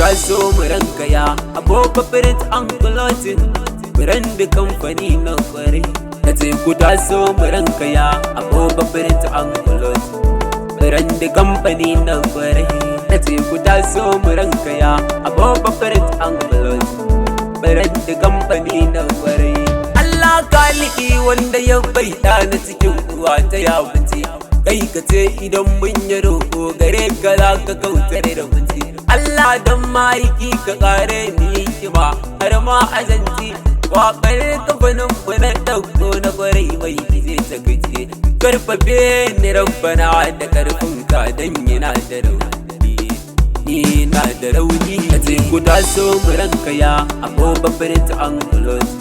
Taso mu rankaya Aboba Print and Clothing, brand kamfani na kwarai. Na ce ku taso mu rankaya Aboba Print and Clothing, brand kamfani na kwarai. Na ce ku taso mu rankaya Aboba Print and Clothing, brand kamfani na kwarai. Allah kaliki wanda ya bai na cikin uwa ta ya wuce, kai ka ce idan mun yi roƙo gare ka za ka kautar da kunci. Allah dan ma'aiki ka kare ni hikima har ma azanci. Waƙar kamfanin mu na ɗauko na kwarai mai ije ta gaje. Karfafe ni Rabbana da karfin ka dan yana da rauni, ni na da rauni. Na ce ku taso mu rankaya Aboba Print and Cloth,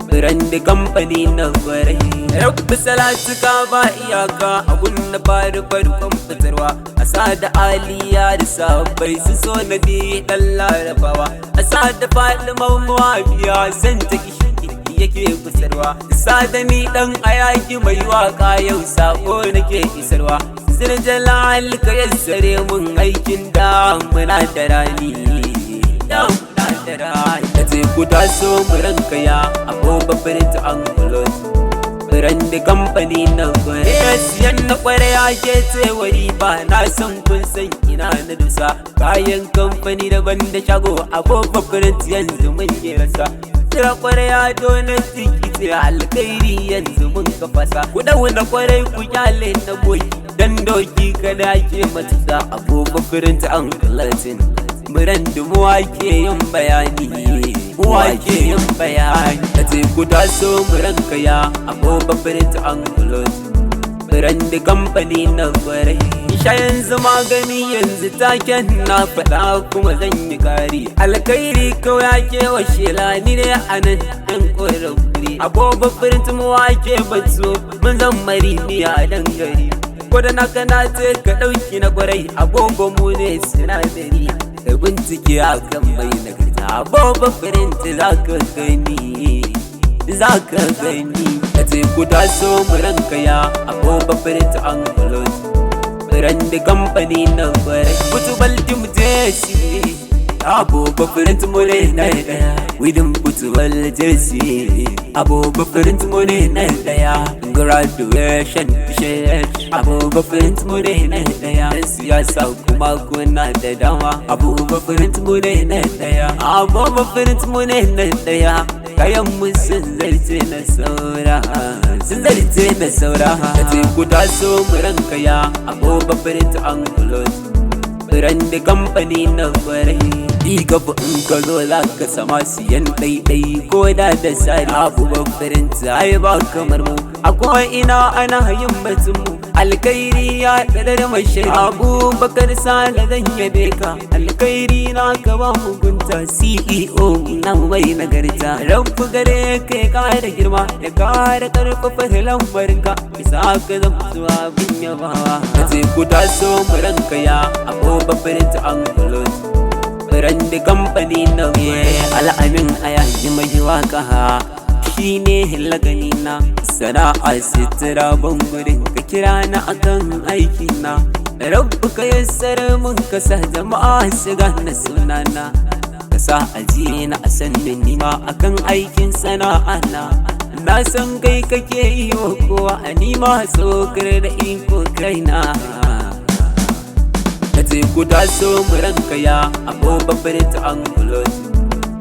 brand kamfani na kwarai. Rabbi salatu ka ba iyaka a na fari farkon fitarwa, a sa da aliya da sahabbai su so na bi dan Larabawa, a sa da Faɗi Mawabiya san ta kishi yake kusarwa, sa da ni dan ayaki mai waka yau sako nake isarwa. Zirjalal ka yassare mun aikin da muna da rani, da muna da rani. Ta ce ku taso mu rankaya Aboba Print and Cloth, brand kamfani na kwarai. Siyan na kwarai ake cewa riba, na san kun san ina na dusa. Kayan kamfani daban da shago, Aboba Print yanzu mun yi rasa. Sira kwarai ado na tikiti, alkhairi yanzu mun kafasa. Ku dauna kwarai ku kyale na boki, dan doki kada ke matusa. Aboba Print and Clothing brand, mu ake yin bayani, mu ake yin bayani. Ta ce ku taso mu rankaya Aboba Print and Cloth, brand kamfani na kwarai. Sha yanzu magani yanzu taken na faɗa kuma zan yi kari. Alkhairi kawai ake wa shela, ni ne a nan ɗan ƙorafi. Aboba Print mu ake batu, mun zan mari a dangare. Ko da naka na ce ka ɗauki na kwarai, Agogo mu ne sinadari. Da bincike akan mai nagarta, Aboba Print za ka gani, za ka gani. Ta ce ku taso mu rankaya Aboba Print and Cloth, brand kamfani na kwarai. Football team jersey, Aboba Print mu ne na daya. Wedding football jersey, Aboba Print mu ne na daya. Graduation shirt, Aboba Print mu ne na daya. Yan siyasa kuma kuna da dama, Aboba Print mu ne na daya. Aboba Print mu ne na daya. Kayan mu sun zarce na saura, sun zarce na saura. Ta ce ku taso mu rankaya Aboba Print and Cloth, brand kamfani na kwarai. Gaba in ka zo za ka sama siyan ɗaiɗai ko da da sari. Abubuwan Print ai ba kamar mu, a ina ana yin batun mu. Alkhairi ya ɗaɗar mashari, Abubakar Sale zan yabe ka. Alkhairi na ka ba mugunta, CEO na mai nagarta. Rabbu gare ka ya kara girma, ya kara karfafa lambarinka, bisa ka zama zuwa bin yabawa. Ka ce ku taso mu rankaya Aboba Print and Cloth, brand kamfani na. Al'amin Ayaji mai waka shine lagani na. Sana'a sitira bangurin ka kira na akan aiki na. Rabbu ka yassar mun, ka sa jama'a su gane sunana, ka sa aji na a sannin nima akan aikin sana'a na. Na san kai kake yi wa kowa, a nima tsokar da iko kaina. Na ce ku taso mu rankaya Aboba Print and Cloth,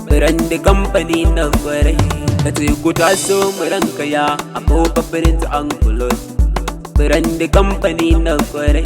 brand kamfani na kwarai. Na ce ku taso mu rankaya Aboba Print and Cloth, brand kamfani na kwarai.